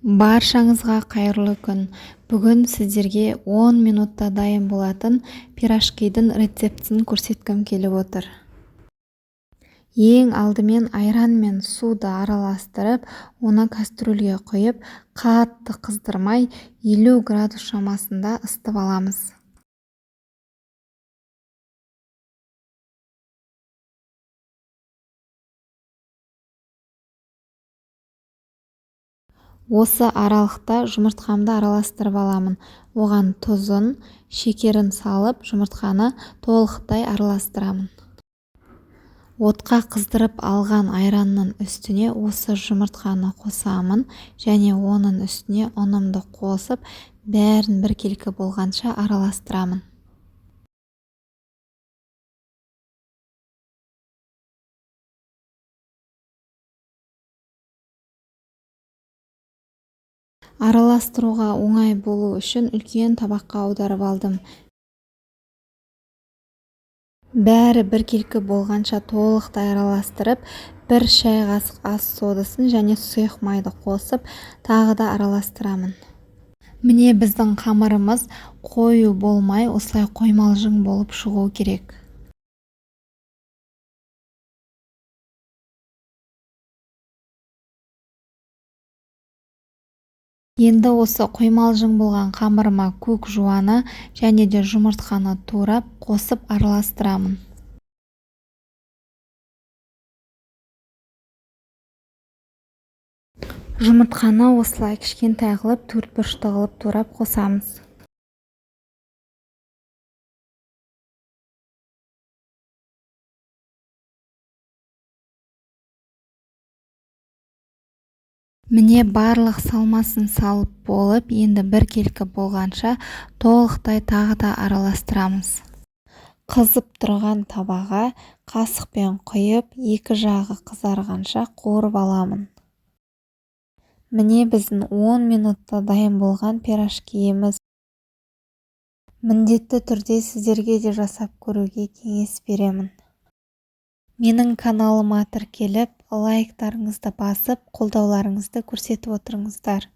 Баршаңызға қайырлы күн. Бүгін сіздерге 10 минутта дайын болатын пирожкидің рецептісін көрсеткім келіп отыр. Ең алдымен айран мен суды араластырып, оны кастрюльге құйып, қатты қыздырмай 50 градус шамасында ысытып аламыз. Осы аралықта жұмыртқамды араластырып аламын. Оған тұзын, шекерін салып, жұмыртқаны толықтай араластырамын. Отқа қыздырып алған айранның үстіне осы жұмыртқаны қосамын және оның үстіне ұнымды қосып, бәрін біркелкі болғанша араластырамын. Араластыруға оңай болу үшін үлкен табаққа аударып алдым. Бәрі біркелкі болғанша толықтай араластырып, бір шай қасық ас содасын және сұйық майды қосып, тағы да араластырамын. Міне біздің қамырымыз қою болмай, осылай қоймалжың болып шығу керек. Енді осы қоймалжың болған қамырыма көк жуаны және де жұмыртқаны турап қосып араластырамын. Жұмыртқаны осылай кішкентай қылып, төрт бұрышты қылып турап қосамыз. Міне барлық салмасын салып болып, енді біркелкі болғанша толықтай тағы да араластырамыз. Қызып тұрған табаға қасықпен құйып, екі жағы қызарғанша қуырып аламын. Міне біздің 10 минутта дайын болған пирожкиіміз. Міндетті түрде сіздерге де жасап көруге кеңес беремін. Менің каналыма тіркеліп, лайктарыңызды басып, қолдауларыңызды көрсетіп отырыңыздар.